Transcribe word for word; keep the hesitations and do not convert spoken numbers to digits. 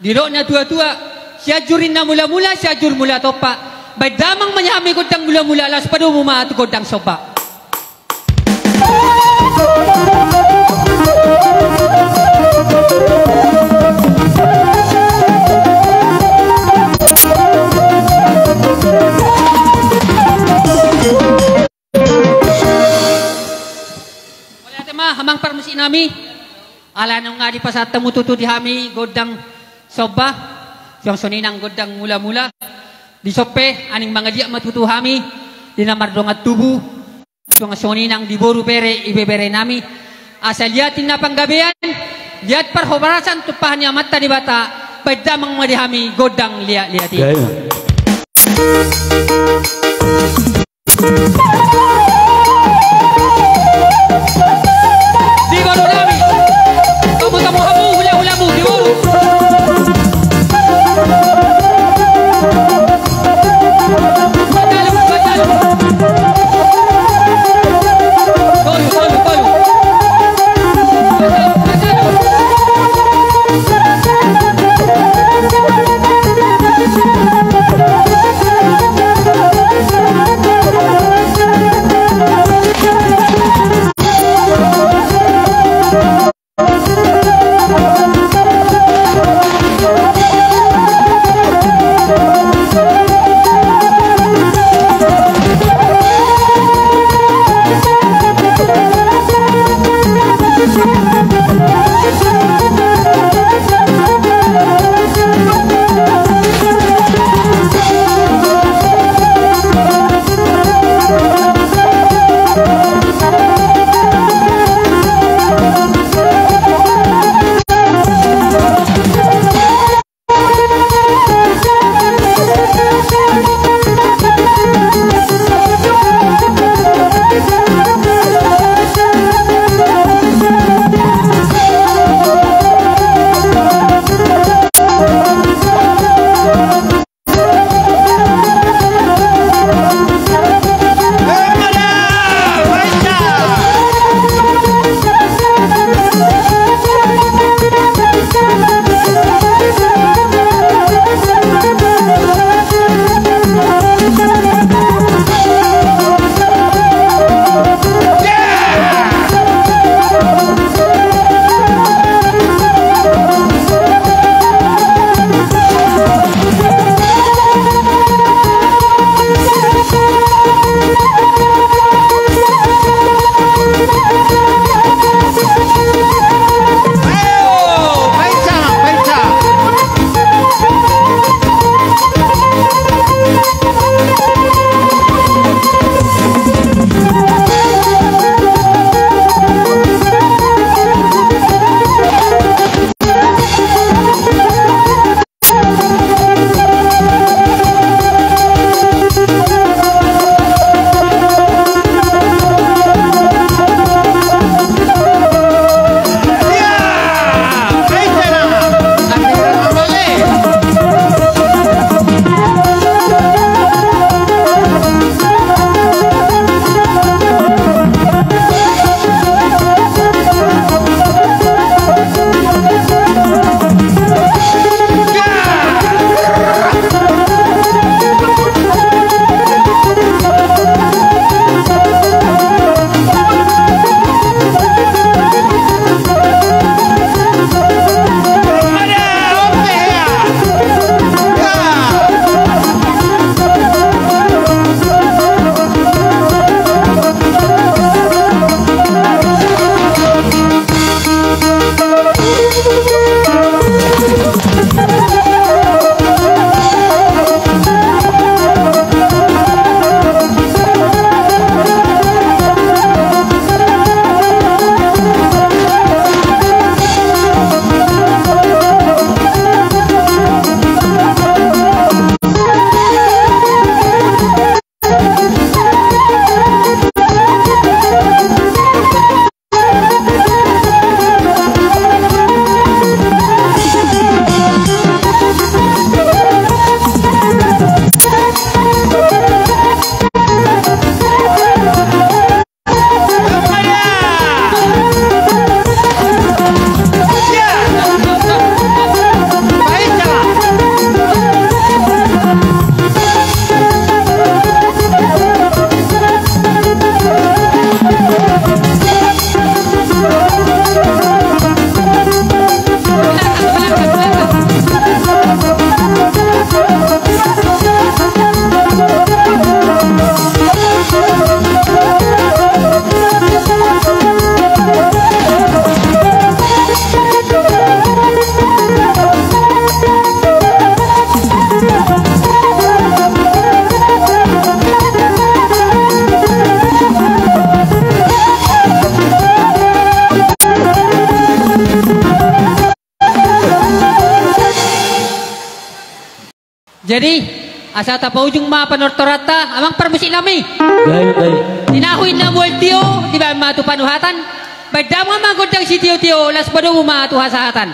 Didok na tua-tua, Sianjur ninna mula-mula, Sianjur mula tompa. Baen damang ma di hami gondang mula-mula, laos padomu ma tu gondang somba. Mauliate ma amang parmusik nami. Ala nunga dipasahat hamu tutu di hami gondang somba, suang songon i nang gondang mula-mula. Dison pe naeng mangaliat ma tutu hami di na mardongan tubu, suang songon i nang di boru, bere, ibebere nami. Asa liat ninna panggabean, liat parhorasan tumpahon ni Amanta Debata, baen damang ma di hami gondang liat-liat i. Gayo. Di boru nami. Tomu-tomu hamu, hula-hulamu, di boru. Tolu, tolu, tolu. Jadi, asa tapaujung ma panortoranta, amang parmusik nami. Baik, baik. Tinahu inna mual tio, dibaen ma tu panuhatan. Baen damang ma gondang sitio-tio, laos padomu ma tu hasahatan.